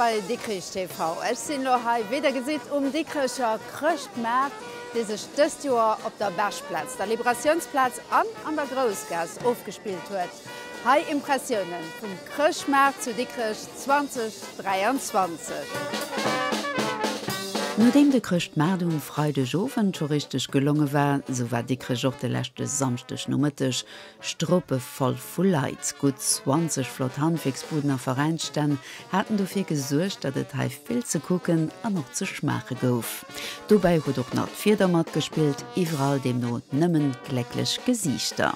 bei Dikrich TV. Ech sinn elo hei, wéi der gesitt, um Dikrecher Chrëschtmaart, dee sech dëst Joer op der Bechplaz, der Liberatiounsplaz an an der Groussgaass ofgespillt huet. Hei Impressiounen vum Chrëschtmaart zu Dikrech 2023. Nodeem de Chrëschtmaart um Freideg Owend scho richteg gelonge war, sou war Dikrech och de leschte Samschdeg Nomëtteg Struppevoll vu Leit. Gutt 20 flott Handwierksbuden a Veräinsstänn haten dofir gesuergt, datt et hei vill ze kucken an och ze schmaache gouf. Dobäi huet och nach d'Wieder matgespillt, iwwerall deemno nëmmen glécklech Gesiichter.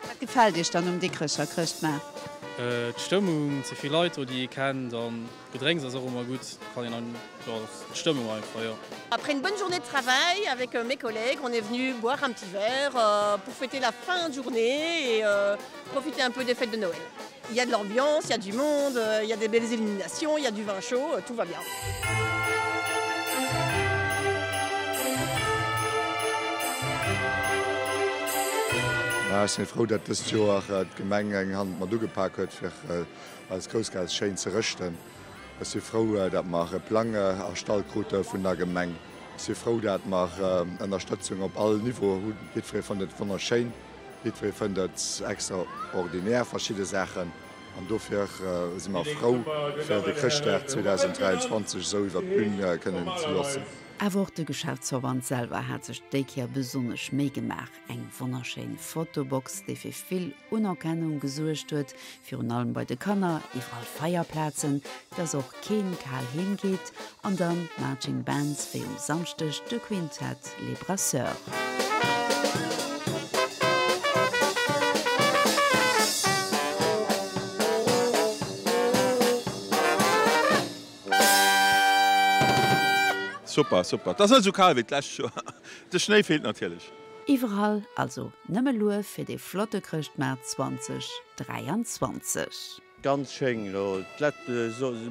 Wat gefält Iech dann um Dikrecher Chrëschtmaart? D'Stëmmung, ze vill Leit do déi ee kennt an Gedrénks ass och ëmmer gutt, kann een an, jo, d'Stëmmung einfach, jo. Après une bonne journée de travail avec mes collègues, on est venu boire un petit verre pour fêter la fin de journée et profiter un peu des fêtes de Noël. Il y a de l'ambiance, il y a du monde, il y a des belles illuminations, il y a du vin chaud, tout va bien. Ech sinn frou, datt dëst Joer d'Gemeng eng Hand mat ugepak huet fir eis Groussgaass schéin ze rëschten. Ech si frou, dat mer e Plang erstallt krute vun der Gemeng. Ech si frou, dat mer Ënnerstëtzung op all Niveau hunn. Jiddweree fënnt et wonnerschéin, jiddweree fënnt et extraordinär, verschidde Saachen. An dofir si mer frou, fir de Chrëschtdag 2023 esou iwwer d'Bün kënnen ze loossen. Awer och de Geschäftsverband selwer hat sech déi Kéier besonnesch Méi gemaach. Eng wonnerschéin Fotobox, déi fir vill Unerkennung gesuergt huet, virun allem bei de Kanner, iwwerall Feierplazen, dass och keen kal heem geet, an dann d'Marching Bands wéi um Samschdeg de Quintett Les Brasseurs. Super, super. Et ass net esou kal wéi d'lescht Joer. De Schnéi feelt natierlech. Iwwerall also nëmme Luef fir dee flotte Chrëschtmaart 2023. Ganz schéin elo. D'Lett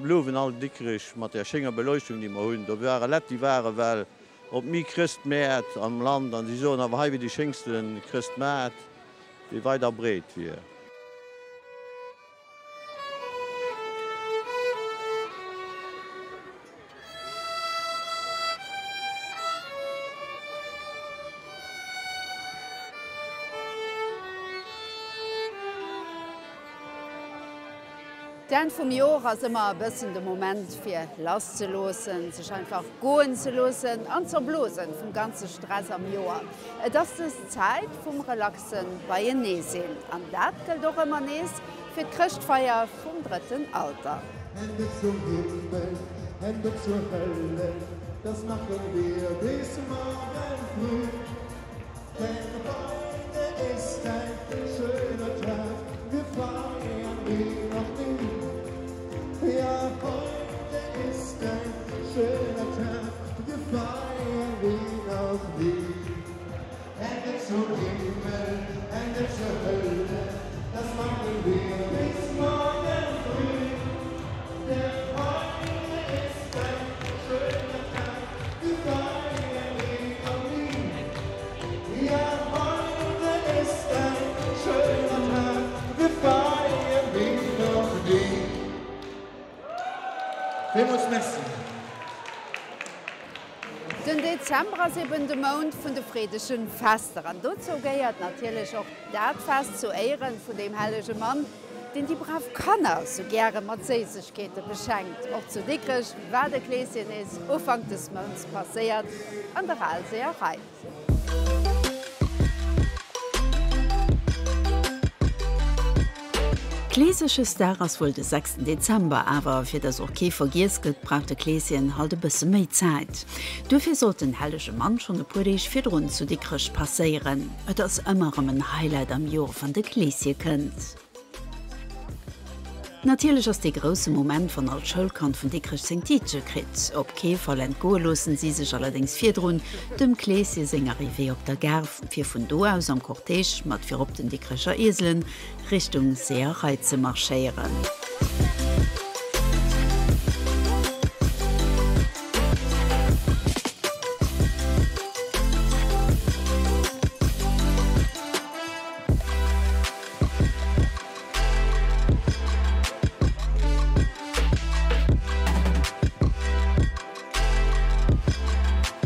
luewen all Dikrech mat där schénger Beleuchtung déi mer hunn. Do ware Lett déi ware well op méi Chrëstmäert am Land an déi soen awer hei wier dee schéngste Chrëstmaart dee weit a breet wier. D'Enn vum Jor ass ëmmer e bëssen de Moment fir lass ze loossen, sech einfach goen ze loossen an z'erblosen vum ganze Stress am Joer. Et ass dës Zäit vum relaxen Beienee sinn an dat gëllt och ëmmer nees fir d'Chrëschtfeier vum drëtten Alter. Hände zum Himmel, Hände zur Hölle, das machen wir bis morgen früh. Denn heute ist ein schöner Tag, wir feiern wie noch nie. Ja, heute ist ein schöner Tag, wir feiern wie noch nie. Hände zum Himmel, Hände zur Hölle, das machen wir bis morgen früh. Denn heute ist ein schöner Tag, wir feiern wie noch nie. Ja, heute ist ein schöner Tag, wir feiern wie noch nie. Villmools Merci. Den Dezember ass eben de Mount vun de freedegen Fester an dozou gehéiert natierlech och dat Fest zu Éieren vun deem hellege Mann, deen déi brav Kanner sou gäre mat Séissegkeete beschenkt. Och zu Dikrech war de Kleeschen nees Ufank des Mounts passéiert an der Al Seeërei. Kleeseschesdag ass wuel de sechsten Dezember, awer fir dass och kee vergiess gëtt, brauch de Kleeschen halt e bësse méi Zäit. Duerfir sollt den hellege Mann schonn e puer Deeg virdrun zu Dikrech passéieren. Et ass ëmmer erëm en Highlight am Joer, wann de Kleeschen kënnt. Natierlech ass dee grousse Moment, wann all Schoulkand vun Dikrech seng Tiitche kritt. Op kee Fall entgoe loossen si sech allerdéngs virdrun dem Kleeschen seng Arrivée op der Gare, fir vun do aus am Cortège mat virop den Dikrecher Ieselen Richtung Seeërei ze marschéieren.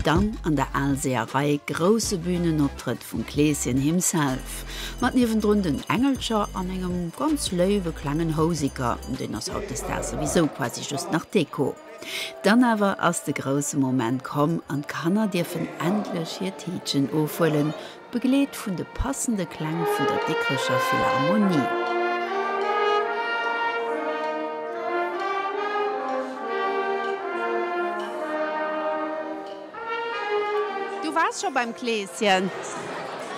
Dann an der Al Seeërei, grousse Bühnenoptrëtt vum Kleeschen himself, mat niewendrun den Engelcher an engem ganz léiwe klengen Houseker, deen ass hautdesdaags souwisou quasi just nach Deko. Dann awer ass de grousse Moment komm an d'Kanner dierfen endlech hiert Heedchen ofhuelen, Begleet vun de passende Kläng vun der Dikrecher Philharmonie. Du waars scho beim Kleeschen?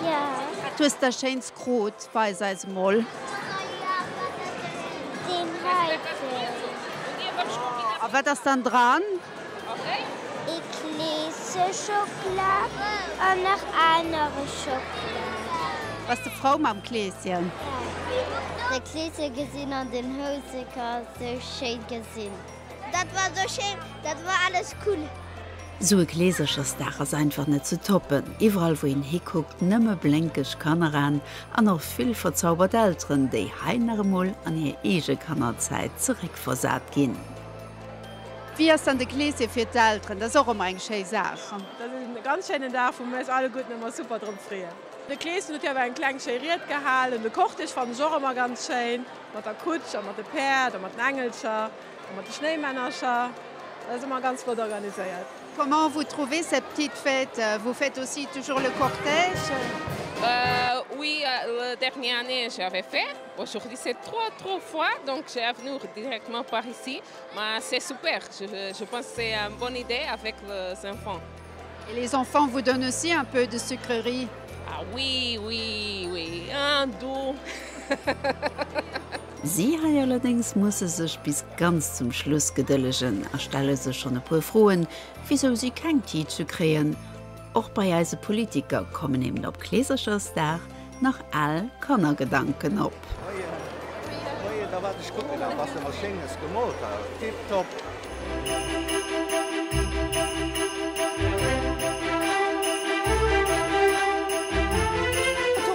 Jo. Wat hues der Schéins krut? Weis eis emol. Deen heiten. A wat ass dann dran? Ee Kleescheschockla an nach anere Schockla. Bass de frou mam Kleeschen? Jo. De Kleeschen gesinn an den Houseker sou schéin gesinn. Dat war sou schéin, dat war alles cool. Sou e Kleeserchersdag ass einfach net ze toppen. Iwwerall wou een hikuckt, nëmme blénkeg Kanneraen an och vill verzaubert Elteren, déi hei nach emol an hir eege Kannerzäit zeréckversat ginn. Wéi ass dann de Kleeschen fir d'Elteren? Dat ass och ëmmer eng schéi Saach. Dat ass e ganz schéinen Dag, wou mir eis alleguerten ëmmer super drop freeën. De Kleeschen huet jo awer eng kleng schéi Ried gehalen. De Cortège fannen ech och ëmmer ganz schéin, mat der Kutsch a mat de Päerd a mat den Engelcher a mat de Schnéimännercher. Dat ass ëmmer ganz flott organiséiert. Comment vous trouvez cette petite fête? Vous faites aussi toujours le cortège? Oui, la dernière année j'avais fait. Aujourd'hui c'est trop trop froid donc j'ai venu directement par ici. Mais c'est super, je, je pense que c'est une bonne idée avec les enfants. Et les enfants vous donnent aussi un peu de sucrerie? Ah oui, oui, oui, un doux. Si hei allerdéngs musse sech bis ganz zum Schluss gedëllegen a stelle sech schonn e puer Froen, wisou si keng Tiitche kréien. Och bei eise Politiker kommen eben op Kleeserchersdag nach al Kannergedanken op.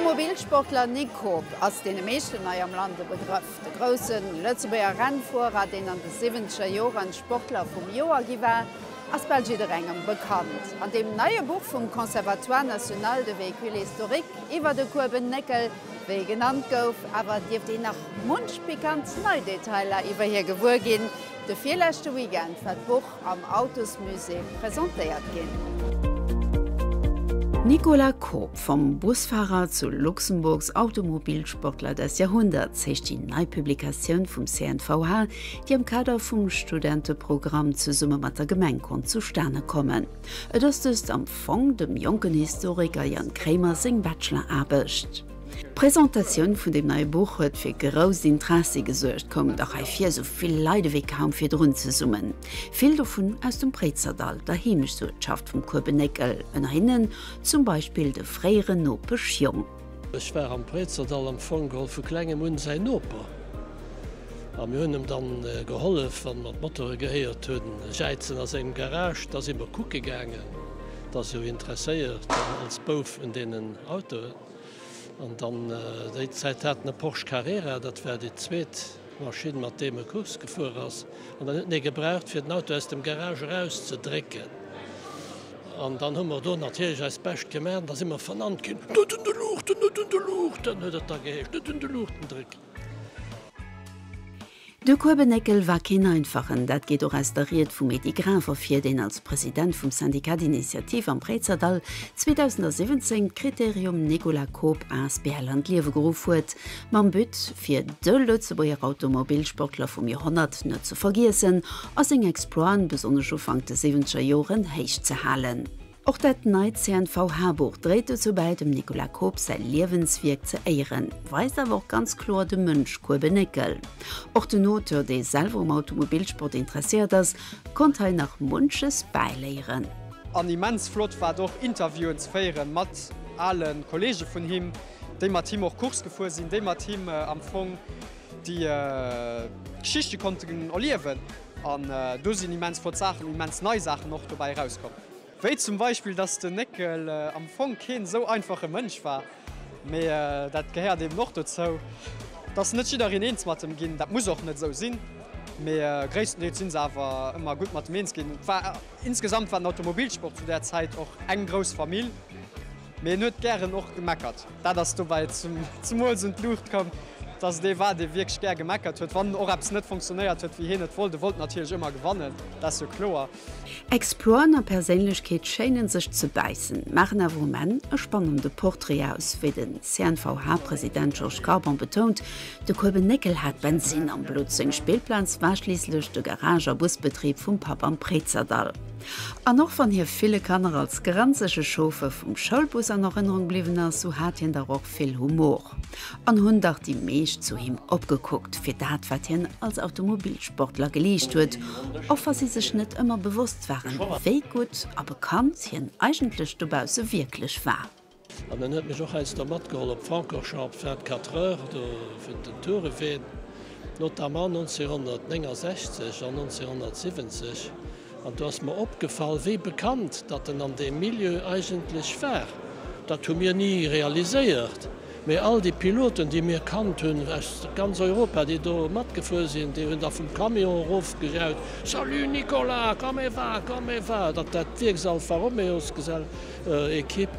Automobilsportler Nick Koob ass deene meeschten hei am Land e Begrëff. De grousse Lëtzebuerger Rennfuerer, deen an de siwwenzeger Joren Sportler vum Joer gi war, ass bal jidderengem bekannt. An deem neie Buch vum Conservatoire national de véhicules historiques iwwer de Kueben Néckel, wéi e genannt gouf, awer dierft een nach munch pikant nei Detailer iwwer hie gewuer ginn. De virleschte Weekend war d'Buch am Autosmusée presentéiert ginn. Nicolas Koob, Vom Busfahrer zu Luxemburgs Automobilsportler des Jahrhunderts heescht déi nei Publikatioun vum CNVH, déi am Kader vum Studenteprogramm zesumme mat der Gemeng konnt zustane kommen. Et ass dëst am Fong dem jonken Historiker Jan Kremer seng Bacheloraarbecht. D'Presentatioun vun deem neie Buch huet fir grousst Interessi gesuergt, koumen dach hei vir esou vill Leit ewéi kaum virdrun zesummen. Vill dovun aus dem Préizerdall, der Heemechtsuertschaft vum Kuebenéckel, ënner hinnen zum Beispill de fréieren Nopeschjong. Ech war am Préizerdall am Fong geholl vu klengem un säin Noper a mir hunn em dann gehollef, wann mer d'Motore gehéiert hunn jäizen a sengem Garage. Da si mer kucke gaangen, et ass jo interesséiert als Bouf un deenen Autoen. An dann déi Zäit hat en e Porsche Carrera, dat war déi zweet Maschinn mat deem e Course gefuer ass an dann huet en ee gebraucht fir den Auto aus dem Garage eraus ze drécken an dann hu mer do natierlech eist Bescht gemaach an da si mer vernannt ginn, Net un de Luuchten, net un de Luuchten huet et da geheescht, net un de Luuchten drécken. De Kuebenéckel war keen einfachen, dat geet och aus der Ried vum Edy Graf ervir, deen als President vum Syndicat d'initiative am Préizerdall 2017 d'Kriterium Nicolas Koob asbl an d'Liewe geruff huet, mam But, fir de Lëtzebuerger Automobilsportler vum Joerhonnert net ze vergiessen a seng Exploiten, besonnesch Ufank de siwwenzeger Joren, héich ze halen. Och dat neit CNVH-Buch dréit dozou bäi, dem Nicolas Koob säi Liewenswierk ze éieren, weist awer och ganz kloer de Mënsch Kuebe Néckel. Och den Auteur, dee selwer um Automobilsport interesséiert ass, konnt hei nach munches bäiléieren. An immens flott war et och Interviewen ze féieren mat ale Kollege vun him, déi mat him och Course gefuer sinn, déi mat him am Fong déi Geschichte konnten erliewen. An do sinn immens flott Saachen, immens nei Saachen och dobäi erauskomm. Wéi zum Beispill, dass den Néckel am Fong keen esou einfache Mënsch war, mee dat gehéiert eben och dozou. Et ass net jiddereen eens mat em ginn, dat muss och net esou sinn, mee gréisstendeels si se awer ëmmer gutt mat em eens ginn. Et war insgesamt war den Automobilsport zu där Zäit och eng grouss Famill, mee en huet gären och gemeckert. Dat ass dobäi zemools un d'Luucht komm, dass et ee war, dee wierklech gär gemeckert huet, wann och eppes net funktionéiert huet, wéi hien et wollt. E wollt natierlech ëmmer gewannen, dat ass jo kloer. Exploiten a Perséinlechkeet schéinen sech ze bäissen, maachen awer um Enn e spannende Portrait aus. Wéi de CNVH-President Georges Carbon betount, de Kueben Néckel hat Bensinn am Blutt, seng Spillplaz war schliisslech de Garage a Busbetrib vum Papp am Préizerdall. An och wann hie ville Kanner als granzege Chauffeur vum Schoulbus an Erënnerung bliwwen ass, sou hat hien dach och vill Humor. An hunn dach déi meescht zu him opgekuckt fir dat wat hien als Automobilsportler geleescht huet, och wa si sech net ëmmer bewosst waren, wéi gutt a bekannt hien eigentlech dobausse wierklech war. An en huet mech och heiansdo matgeholl op Francorchamps, 24 Heures do vun den Toureween, notamment 1969 an 1970. An do ass mer opgefall, wéi bekannt datt en an deem Milieu eigentlech war. Dat hu mir ni realiséiert, mee all déi Piloten, déi mir kannt hunn aus ganz Europa, déi do matgefuer sinn, déi hunn da vum Camion erofgejaut, Salut Nicolas, comme va, comme va? Dat dat d'Wierks-Alfa Romeo-Equipe.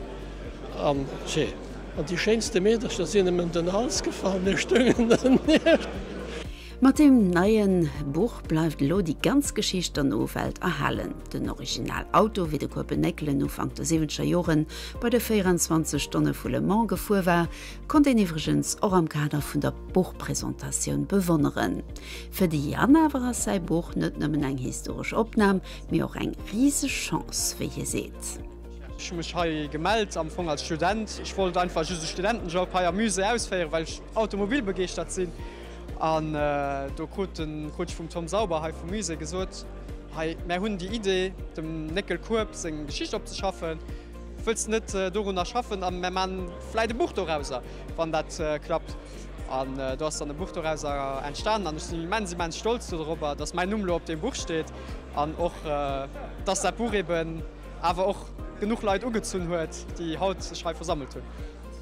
An tjee, an déi schéinste Meedercher sinn em ëm den Hals gefall, mir stoungen dernieft. Mat deem neie Buch bleift elo déi ganz Geschicht der Nowelt erhalen. Den Original Auto, wéi de Kuebel Néckelen Ufank de siwwenzeger Joren bei de 24 Stonne vu Le Mans gefuer war, konnt een iwwregens och am Kader vun der Buchpresentatioun bewonneren. Fir de Yann awer ass säi Buch net nëmmen eng historesch Opnam, mee och eng riseg Chance, wéi hie seet. Ech hu mech hei gemellt am Fong als Student. Ech wollt einfach just e Studentenjob hei am Musée ausféieren, well ech automobilbegeeschtert sinn. An do krut de krut ech vum Tom Sauber hei vum Musée gesot, hei mär hunn déi Idee dem Néckel Kueb seng Geschicht opzeschaffen, wëlls de net dorunner schaffen a mär man vläit e Buch dorauser, wann dat klappt. An do ass dann e Buch dorauser entstanen an ech sinn immens immens stolz dodorobber, datt mäin Numm elo op deem Buch steet an och datt dat Buch eben awer och genuch Leit ugezunn huet, déi haut sech hei versammelt hunn.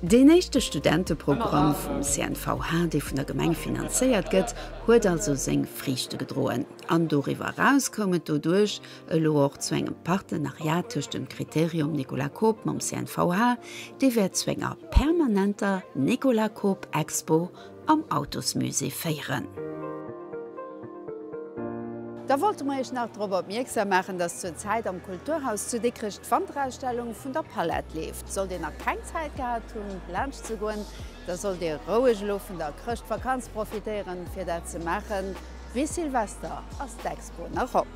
Deen éischte Studenteprogramm vum CNVH, dee vun der Gemeng finanzéiert gëtt, huet also seng Friichte gedroen. An doriwwer eraus koum et doduerch elo och zu engem Partenariat tëscht dem Kriterium Nicolas Koob mam CNVH, dee wäert zu enger permanenter Nicolas Koob Expo am Autosmusée féieren. Da wollte mer Iech nach drop opmierksam maachen, dass zur Zäit am Kulturhaus zu Dikrech d'Wanterausstellung vun der Palett leeft. Sollt Dir nach keng Zäit gehat hunn, laanscht ze goen, da sollt Dir roueg elo vun der Chrëschtvakanz profitéieren, fir dat ze maachen. Bis Silvester ass d'Expo nach op.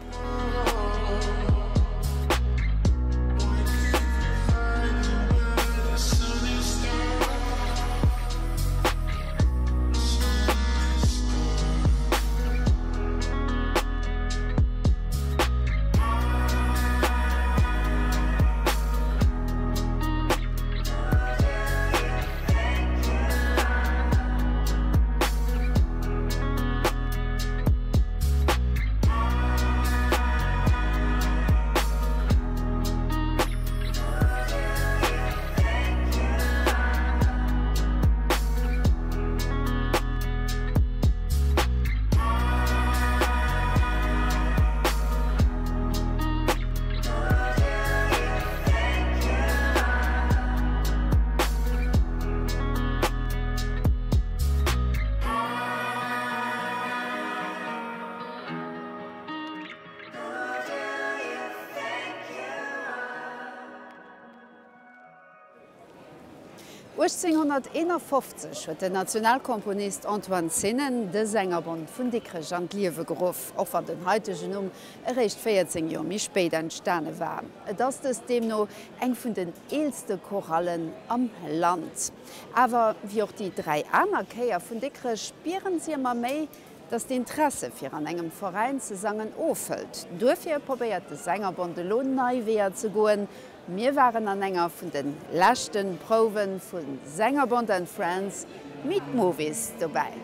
1851 huet den Nationalkomponist Antoine Zinnen de Sängerbond vun Dikrech an d'Liewe geruff, och wann den haitegen Numm eréischt 14 Joer méi spéit entstane war. Et ass dëst deemno eng vun den eelste Chorallen am Land. Awer wéi och déi 3 aner Chéier vun Dikrech spieren si ëmmer méi, dass d'Interesse fir an engem Veräin ze sangen ofhëlt. Duerfir probéiert de Sängerbond elo nei Weeër ze goen. Mir waren an enger vun de leschte Prouwe vu Sängerbond and Friends Meet Movies dobäi.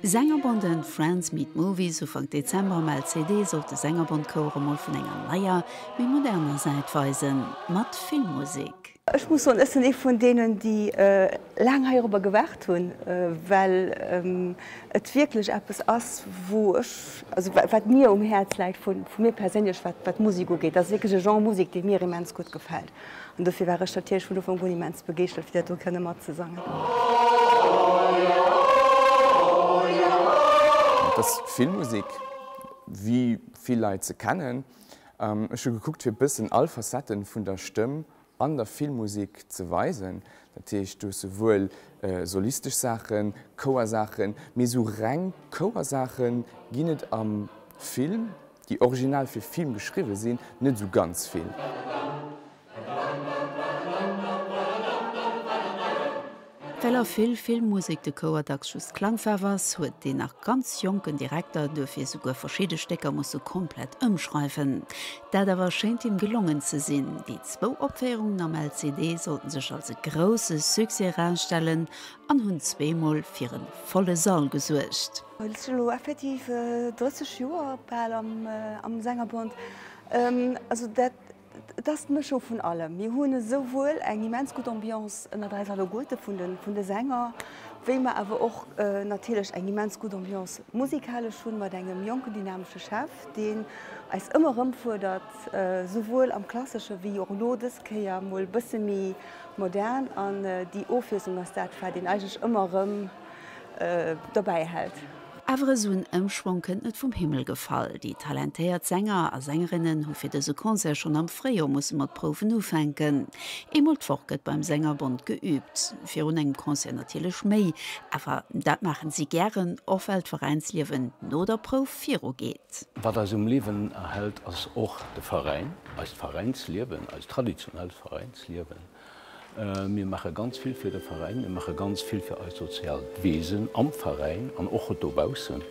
Sängerbond and Friends Meet Movies, Ufank Dezember am LCD sollt de Sängerbond-Chouer emol vun enger neier, méi moderner Säit weisen, mat Filmmusek. Ech muss soen, ech sinn ee vun deenen, déi laang heirobber gewaart hunn, well et wierklech eppes ass, wou ech, also wat mir um Häerz läit, vu mir perséinlech, wat d'Musek ugeet. Dat ass wierklech e Genre Musek, dee mir immens gutt gefält. An dofir war ech natierlech vun Ufank un immens begeeschtert, fir dat do kënne matzesangen. Et ass Filmmusek, wéi vill Leit se kennen. Ech hu gekuckt, fir e bëssen all Facetten vun der Stëmm an der Filmmusek ze weisen. Dat heescht, du hues souwuel solistesch Saachen, Chouersaachen, mee esou reng Chouersaache ginn et am Film déi original fir Film geschriwwe sinn, net esou ganz vill. Well a vill Filmmusek de Chouer dacks just Klangfaarf ass, huet deen nach ganz jonken Direkter duerfir souguer verschidde Stécker musse komplett ëmschreiwen. Dat awer schéint him gelongen ze sinn. Déi zwou Opféierungen am LCD sollten sech als e grousse Succès erausstellen an hunn zweemol fir e volle Sall gesuergt. Ech sinn elo effektiv 30 Joer bal am Sängerbond. Also dat et ass d'Mëschung vun allem. Mir hunn esouwuel eng immens gutt Ambiance ënnert eis alleguerte vun de Sänger, wéi mer awer och natierlech eng immens gutt Ambiance musikalesch hunn mat engem jonken dynamesche Chef, deen eis ëmmer erëm fuerdert, esouwuel am Klassesche wéi och elo dës Kéier mol e bësse méi Modern an déi Ofwiesslung ass dat, wat een eigentlech ëmmer erëm dobäi hält. Awer esou en Ëmschwong kënnt net vum Himmel gefall. Déi talentéiert Sänger a Sängerinnen hu fir dëse Concert schonn am Fréijoer musse mat Prouwen ufänken. Eemol d'Woch gëtt beim Sängerbond geüübt. Virun engem Concert natierlech méi, awer dat maachen si gären, och well d'Veräinsliewen no der Prouf viru geet. Wat eis um Liewen erhält, ass och de Veräin, eist Veräinsliewen, eist traditionellt Veräinsliewen. Mir maache ganz vill fir de Veräin, mir maache ganz vill fir eist soziaalt Wesen am Veräin an och dobaussen.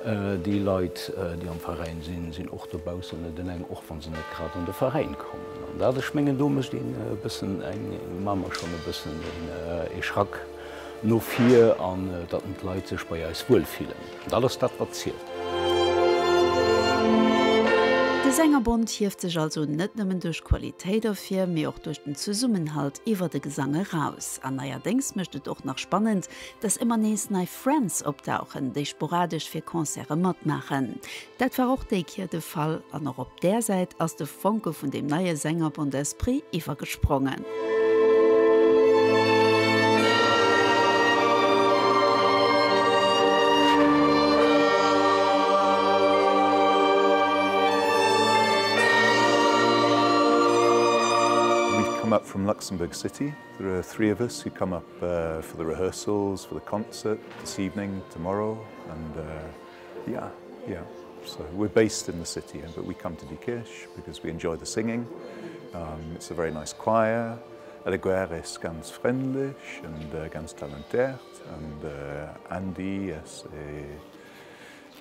Déi Leit, déi am Veräin sinn, sinn och dobaussen net eleng, och wa se net grad an de Veräin kommen. An dat, ech mengen, do mécht een e bëssen eng, maache mer schonn e bëssen ee Schrack no vir an datt d'Leit sech bei eis wuel fillen. Dat ass dat, wat zielt. De Sängerbond hieft sech also net nëmmen duerch d'Qualitéit ervir, mee och duerch den Zesummenhalt iwwer de Gesang eraus. An neierdéngs mécht et och nach spannend, dass ëmmer nees nei Friends opdauchen, déi sporadesch fir Concerte matmaachen. Dat war och déi Kier de Fall an och op där Säit ass de Fonke vun deem neie Sängerbond-Esprit iwwergesprongen. We've come up from Luxembourg City. There are three of us who come up uh, for the rehearsals, for the concert this evening, tomorrow, and uh, yeah, yeah. So we're based in the city, but we come to Diekirch because we enjoy the singing. Um, it's a very nice choir. Alleguer is ganz frëndlech and uh, ganz talentéiert and uh, Andy is e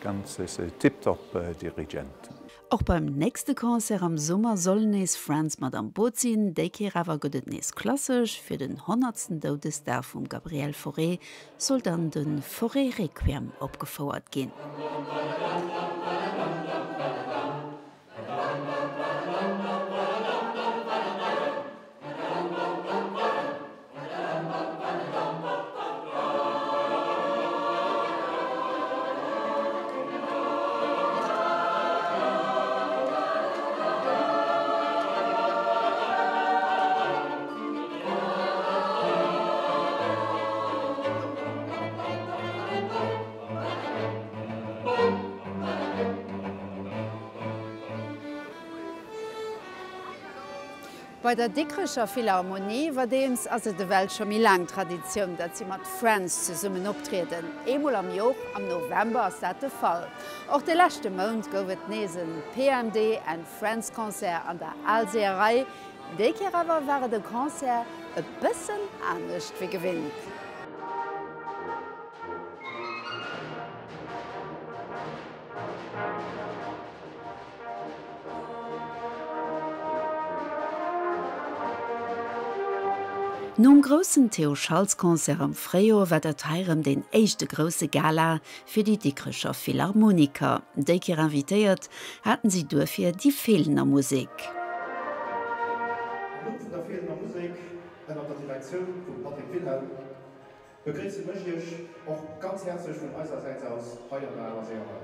ganz is e tiptop uh, Dirigent. Och beim nächste Concert am Summer sollen nees Friends mat am Boot sinn. Déi Kéier awer gëtt et nees klassesch, Fir den honnertsten Doudesdag vum Gabriel Fauré soll dann de Fauré Requiem opgefouert ginn. Bei der Dikrecher Philharmonie iwwerdeems ass et ewell scho méi laang Traditioun, datt si mat Friends zesummen optrieden. Eemol am Jor, am November, ass dat de Fall. Och de leschte Mount gouf et nees en PMD and Friends Concert an der Al Seeërei. Déi Kéier awer war et e Concert e bëssen anescht wéi gewinnt. Nom groussen Théo Schaltz Concert am Fréijoer war dat hei rëm deen éischte grousse Gala fir déi Dikrecher Philharmoniker. Déi Kéier invitéiert haten si duerfir déi Feelener Musek. Am Numm vun der Feelener Musek ënner der Direktioun vum Patrick Wilhelm begréissen ech Iech och ganz häerzlech vun eiser Säit aus hei an der Aler Seeërei.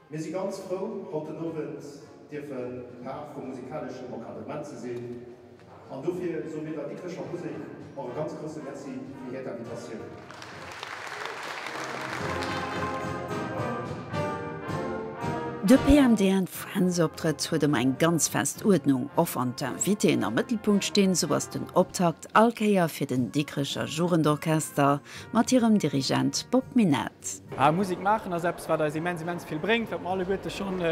Mir si ganz frou, haut den Owend dierfe Part vum musikaleschen Encadrement ze sinn an dofir soe mir der Dikrecher Musek och e ganz grousse Merci fir hiert Invitatioun. De PMD and Friends Optrëtt huet ëmmer eng ganz fest Uerdnung. Och wann d'Invitéen am Mëttelpunkt stinn, sou ass den Optakt all Kéier fir den Dikrecher Jugendorchester mat hirem Dirigent Bob Minette. Musek maachen ass eppes, wat eis immens, immens vill bréngt, wat mer alleguerte schonn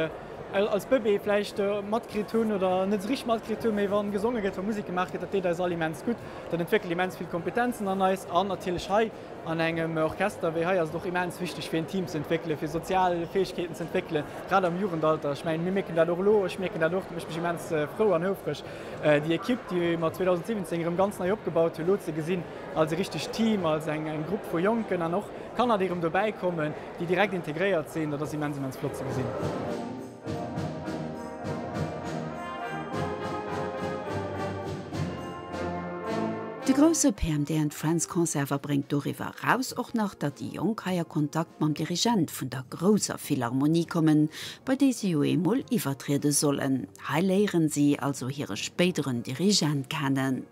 als Bëbee vläicht matkritt hunn oder net esou richteg matkritt hunn, mee wa gesonge gëtt, wa Musek gemaach gëtt, dat deet eis all immens gutt. Dat entwéckelt immens vill Kompetenzen an eis an natierlech hei an engem Orchester wéi hei ass et och immens wichteg, fir en Team ze entwéckelen, fir sozial Fäegkeeten ze entwéckelen, grad am Jugendalter. Ech mengen, mir mierken dat och elo, ech mierken dat och, dat mécht mech immens frou an houfreg, déi Ekipp, déi mer 2017 erëm ganz nei opgebaut hunn, elo ze gesinn als e richtegt Team, als eng Grupp vu Jonken an och Kanner, déi erëm dobäi kommen, déi direkt integréiert sinn, dat ass immens, immens flott ze gesinn. De grousse PMD and Friends Concert awer bréngt doriwwer eraus och nach, datt déi Jonk hei a Kontakt mam Dirigent vun der grousser Philharmonie kommen, bei déi si jo eemol iwwertriede sollen. Hei léieren si also hire spéideren Dirigent kennen.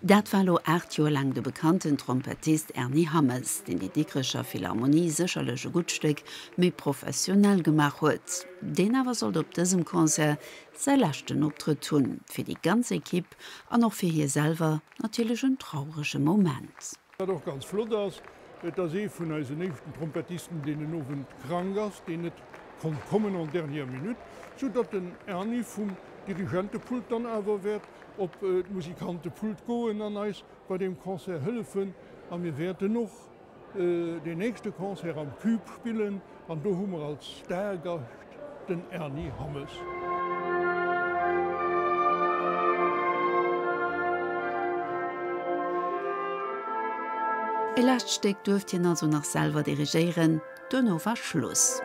Dat war elo 8 Joer laang de bekannten Trompettist Ernie Hammes, deen déi Dikrecher Philharmonie sécherlech e gutt Stéck méi professionell gemaach huet. Deen awer sollt op dësem Concert säi leschten Optrëtt hunn. Fir déi ganz Ekipp an och fir hie selwer natierlech en traurege Moment. Wat och ganz flott ass, et ass ee vun eisen éischten Trompettisten, deen den Owend krank ass, deen net konnt kommen en dernière minute, soudatt den Erny vum Dirigentepult dann awer wäert op d'Musikantepult goen an eis bei deem Concert hëllefen. A mir wäerten och deen nächste Concert am Cube spillen an do hu mer als Stargast den Erny Hammes. E lescht Stéck duerft hien also nach selwer dirigéieren, duerno war Schluss.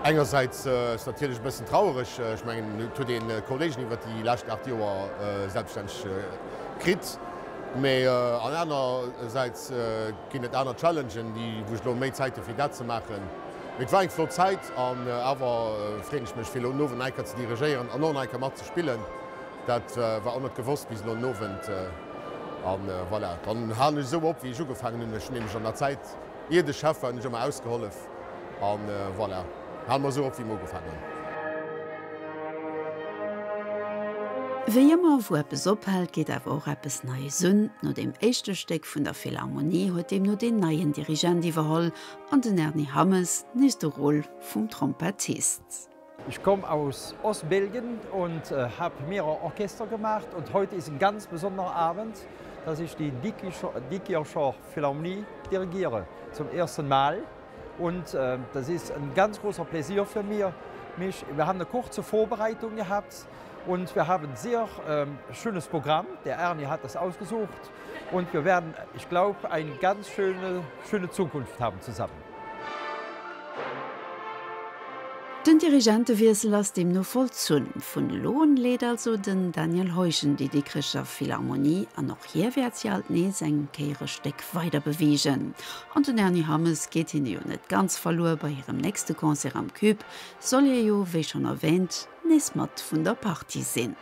Engersäits ass natierlech e bëssen trauereg. Ech mengen, et huet een Kolleegen iwwer déi lescht 8 Joer selbstverständlech kritt. Mee an anersäits ginn et aner Challengen, déi, wou ech elo méi Zäit hu fir dat ze maachen. Mee et war eng flott Zäit an awer freeën ech mech fir elo den Owend nach eng Kéier ze dirigéieren an och nach eng Kéier mat ze spillen. Dat war och net gewosst bis elo den Owend. An voilà, dann halen ech esou op wéi ech ugefaangen hunn. Ech hunn nämlech an der Zäit iert ech Chef war, hunn ech ëmmer ausgehollef. An voilà, hale mer esou op wéi mer ugefaangen hunn. Wéi ëmmer, wou eppes ophält, geet awer och eppes Neies un. No deem éischte Stéck vun der Philharmonie huet deemno deen neien Dirigent iwwerholl an den Ernie Hammes nees de Rôle vum Trompettist. Ich komme aus Ostbelgien und habe mehrere Orchester gemacht und heute ist ein ganz besonderer Abend, dass ich die Dikircher Philharmonie dirigiere zum ersten Mal und das ist ein ganz großer Pläsier für mir mich. Wir haben eine kurze Vorbereitung gehabt und wir haben ein sehr ähm, schönes Programm. Der Ernie hat das ausgesucht und wir werden, ich glaube, eine ganz schöne, schöne Zukunft haben zusammen. Den Dirigentewiessel ass deemno vollzunn. Vun elo un leet also den Daniel Heuschen déi Dikrecher Philharmonie an och hie wäert si alt nees eng Kéier e Stéck weider beweegen. An den Ernie Hammes geet hinne jo net ganz verluer, bei hirem nächste Concert am Cube soll hie jo, wéi schonn erwäänt, nees mat vun der Partie sinn.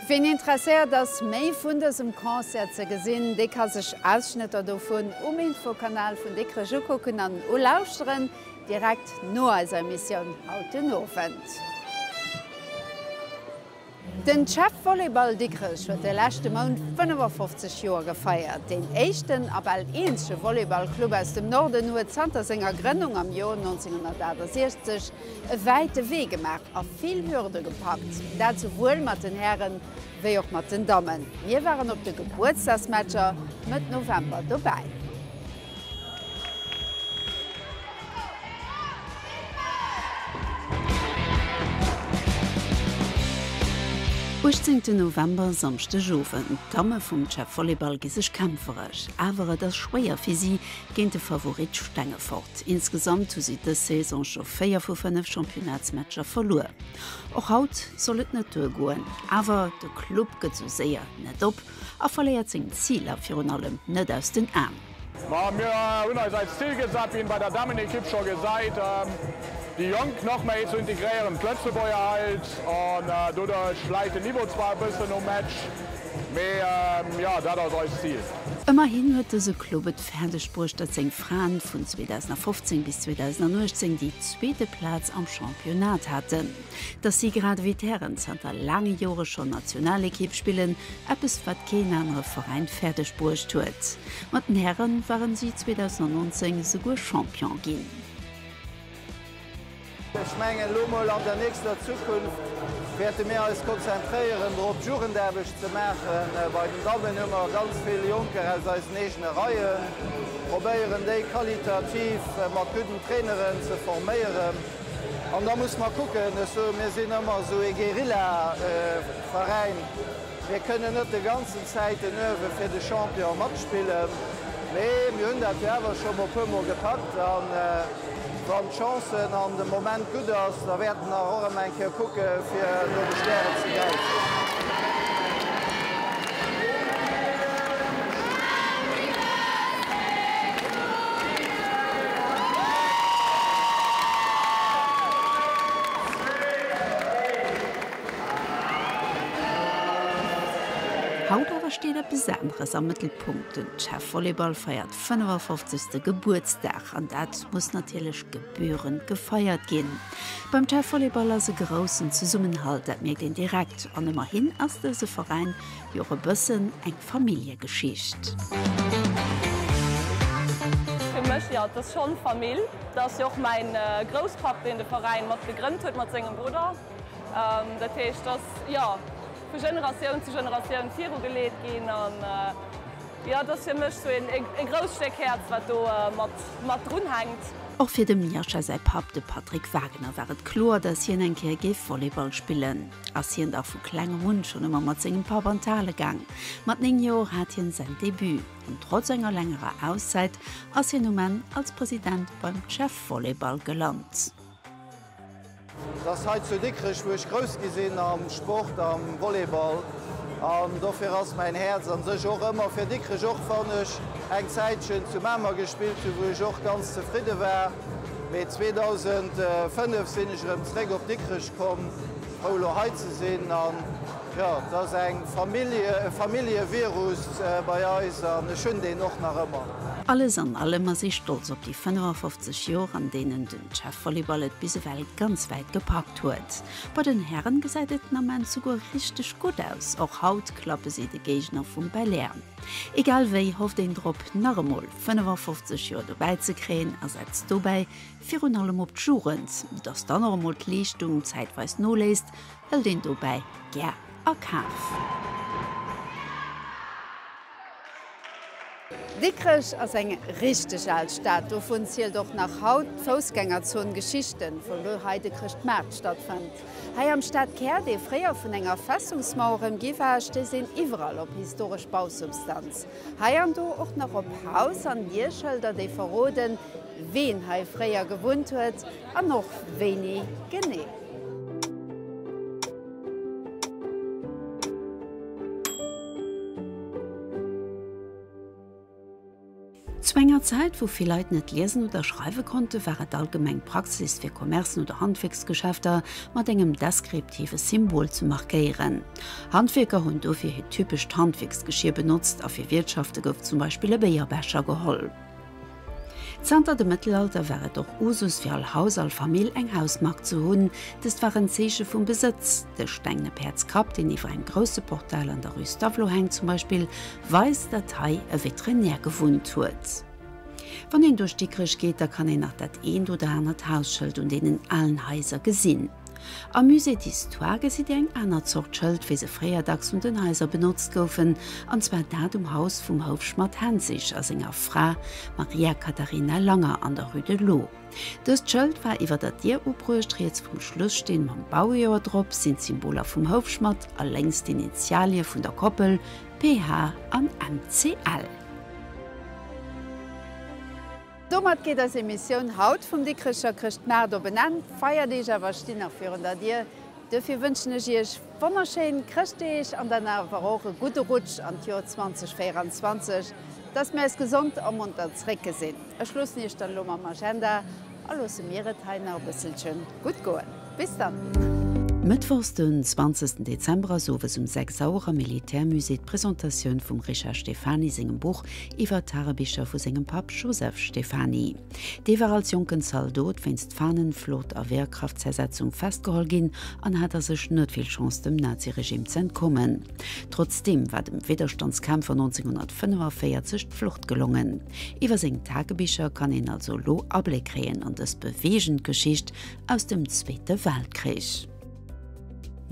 Ween interesséiert ass méi vun dësem Concert ze gesinn, dee ka sech Ausschnëtter dovun um Infokanal vun Dikrech ukucken an ulauschteren. Direkt no eiser Emissioun haut den Owend. Den Chef Volleyball Dikrech huet de leschte Mount 55 Joer gefeiert. Deen éischten a bal eenzege Volleyballclub aus dem Norden huet zanter senger Grënnung am Joer 1968 e wäite Wee gemaach a vill Hürde gepackt. Dat souwuel mat den Hären wéi och mat den Dammen. Mir waren op de Gebuertsdagsmatcher Mëtt November dobäi. Uechtzéngten November, Samschdeg Owend, D'Damme vum Chef Volleyball gi sech kämpferesch, awer et ass schwéier fir si géint de Favorit Stengefort. Insgesamt hu si dës Saison scho 4 vu 5 Championnatsmatcher verluer. Och haut soll et net duergoen, awer de Club gëtt sou séier net op a verléiert seng Ziler virun allem net aus den Aen. Ma mir hunn eis als Ziel gesat, wéi een bei der Dammenekipp scho gesäit, déi Jonk nach méi ze integréieren, d'Lëtzebuerger halt, an doduerch läit den Niveau zwar e bëssen um Match, mee jo, dat ass eist Zil. Ëmmerhin huet dëse Club et fäerdeg bruecht, datt seng Fraen vun 2015 bis 2018 déi zweete Plaz am Championnat haten. Datt si grad ewéi d'Hären zanter laange Jore schonn Nationalekipp spillen, eppes wat keen anere Veräin fäerdeg bruecht huet. Mat den Häre waren si 2019 souguer Champion ginn. Ech mengen, elo mol an der nächster Zukunft wäerte mir eis konzentréieren drop, d'Jugendaarbecht ze maachen. Bei den Dammen hu mer ganz vill Jonker aus eisen eegene Reien, probéieren déi qualitativ mat gudden Traineren ze forméieren. An da muss mer kucken, ech soen, mir sinn ëmmer esou ee Guerilla-Veräin, mir kënnen net de ganzen Zäit den uewe fir de Champion matspillen, mee mir hunn dat jo awer scho mol e puermol gepackt. A wann d'Chancen an de Moment gutt ass, da wäerte mer och erëm eng Kéier kucke fir no de Stären ze gräifen. Haut awer steet eppes aneres am Mëttelpunkt, Den Chef Volleyball feiert 55. Gebuertsdag an dat muss natierlech gebührend gefeiert ginn. Beim Chef Volleyball ass e groussen Zesummenhalt, dat mierkt een direkt an ëmmerhin ass dëse Veräin jo och e bëssen eng Familljegeschicht. Fir mech, jo, et ass schonn Famill. Et ass jo och mäin Grousspapp, deen de Veräin mat gegrënnt huet mat sengem Brudder. Dat heescht, et ass, jo, vu Generatioun zu Generatioun viru geleet ginn. An, jo, et ass fir mech sou e grousst Stéck Häerz, wat do mat drun hänkt. Och fir dem Jascha säi Papp, de Patrick Wagner, war et kloer, dass hien eng Kéier géif Volleyball spillen. Ass hien dach vu klengem un schonn ëmmer mat sengem Papp an d'Hale gaang. Mat 9 Joer hat hien säin Debut an trotz enger längerer Auszäit ass hien um Enn als President beim Chef Volleyball gelant. Et ass hei zu Dikrech wou ech grouss gi sinn am Sport, am Volleyball an dofir ass mäin Häerz an sech och ëmmer fir Dikrech, och wann ech eng Zäitchen zu Mamer gespillt hunn, wou ech och ganz zefridde war. Mee 2005 sinn ech erëm zréck op Dikrech komm. Frou elo hei ze sinn an jo, et ass eng Famillje, e Familljevirus bei eis an ech hunn deen och nach ëmmer. Alles an allem ass ee stolz op déi 55 Joer, an deenen den Chef Volleyball et bis ewell ganz wäit gepackt huet. Bei den Hären gesäit et den Ament souguer richteg gutt aus, och haut klappe si de Géigner vum Belair. Egal wéi hofft een drop, nach emol 55 Joer dobäi ze kréien a setzt dobäi Virun allem op d'Jugend. Datt dann och emol d'Leeschtung zäitweis noléisst, hëlt een dobäi gär a Kaf. Dikrech ass eng richteg al Stad. Dovun zielt och nach haut d'Foussgängerzon Geschichten, wou elo hei de Chrëschtmaart stattfënnt. Hei am Stadkär, dee fréier vun enger Festungsmauer ëmgi war, stéisst een iwwerall op historesch Bausubstanz. Hei an do och nach op Haus an Dierschëlder, déi verroden, ween hei fréier gewunnt huet an och wéini genee. Zu enger Zäit, wou vill Leit net liesen oder schreiwe konnte, war et allgemeng Praxis, fir Commercen oder Handwierksgeschäfter mat engem deskriptive Symbol ze markéieren. Handwierker hunn dofir hiert typescht Handwierksgeschier benotzt a fir Wiertschafte gouf zum Beispill e Béierbecher geholl. Zanter dem Mëttelalter war et och Usus fir all Haus, all Famill eng Hausmark ze hunn. Dëst war en Zeeche vum Besëtz. De stengne Päerdskapp, deen iwwer engem grousse Portal an der Rue Stavelot hänkt zum Beispill, weist, datt hei e Veterinär gewunnt huet. Wann een duerch Dikrech geet, da kann een nach dat eent oder anert Hausschëld un deenen alen Haiser gesinn. Am Musée d'Histoire gesitt Dir eng aner Zort Schëld, wéi se fréier dacks un den Haiser benotzt goufen, an zwar dat um Haus vum Houfschmadd Henzig a senger Fra Maria Katharina Langer an der Rue de l'Eau. Dëst Schëld war iwwer der Dier ubruecht, riets vum Schlussteen mam Baujoer drop sinn d'Symboler vum Houfschmadd a lénks d'Initialie vun der Koppel, PH an MCL. Domat geet eis Emissioun haut vum Dikrecher Chrëschtmaart op en Enn. D'Feierdeeg awer stinn nach virun der Dier. Duerfir wënschen ech Iech wonnerschéin Chrëschtdeeg an dann awer och e gudde Rutsch an d'Joer 2024, dass mir eis gesond a monter zréckgesinn. Ech loossen Iech dann elo mam Agenda a loosse mir et hei nach e bësselchen gutt goen. Bis dann! Mëttwochs den 20 Dezember ass owes um 6 Auer am Militärmusée d'Presentatioun vum Richard Stephany sengem Buch iwwer d'Tagebicher vu sengem Papp Joseph Stephany. Dee war als jonken Zaldot wéinst Fahnenflucht a Wehrkraftzersetzung festgeholl ginn an hat a sech net vill Chance dem Naziregime z'entkommen. Trotzdeem war dem Widderstandskämpfer 1945 d'Flucht gelongen. Iwwer seng Tagebicher kann een also elo Abléck kréien an dës beweegend Geschicht aus dem Zweete Weltkrich.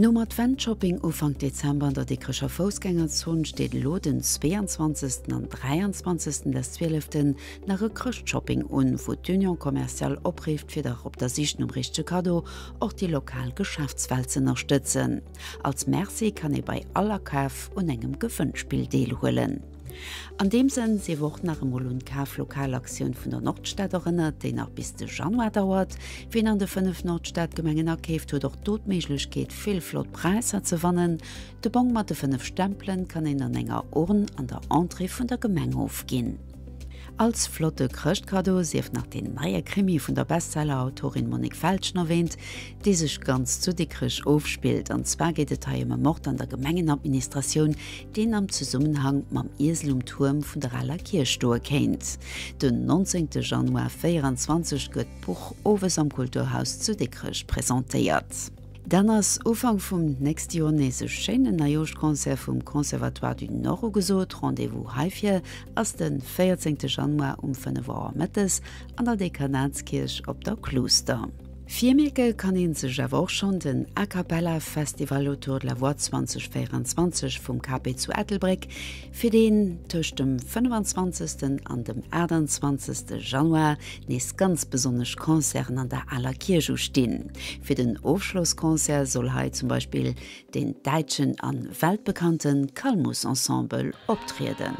Nom Adventshopping Ufank Dezember an der Dikrecher Foussgängerzon steet elo den 22 an 23 des Zwieleften nach e Chrëschtshopping un, wou d'Union Commerciale oprifft fir dach op der Sich nom richtege Kaddo och déi lokal Geschäftswelt z'ënnerstëtzen. Als Merci kann ee bei all Akaf un engem Gewënnspill deelhuelen. An deem Sënn sief och nach emol un d'Kaf-Lokal-Aktioun vun der Nordstad erënnert, déi nach bis de Januar dauert. Wien an de 5 Nordstadgemengen akeeft, huet och do d'Méiglechkeet, vill flott Präisser ze wannen. De Bong mat de 5 Stempelen kann een an enger Urn an der Entrée vun der Gemeng ofginn. Als flotte Chrëschtkaddo sief nach deen neie Krimi vun der Bestseller-Autorin Monique Feltgen erwähnt, dee sech ganz zu Dikrech ofspillt. An zwar geet et hei ëm e Mord an der Gemengenadministratioun, deen am Zesummenhang mam Iesel um Tuerm vun der aler Kierch stoe kéint. Den 19 Januar 24 gëtt d'Buch owes am Kulturhaus zu Dikrech presentéiert. Dann ass Ufank vum nächste Joer nees e schéinen Neijooschconcert vum Conservatoire du Nord ugesot. Rendez-vous heifir ass de 14 Januar um 5 Auer mëttes an der Dekanatskierch op der Kluuster. Virmierke kann een sech awer och schonn den A Cappella Festival Autour de la Voix 2024 vum KP zu Ettelbréck, fir deen tëscht dem 25. an dem 28. Januar nees ganz besonnesch Concerten an der Aler Kierch ustinn. Fir den Ofschlossconcert soll hei zum Beispill den däitschen an weltbekannte Kalmus Ensemble optrieden.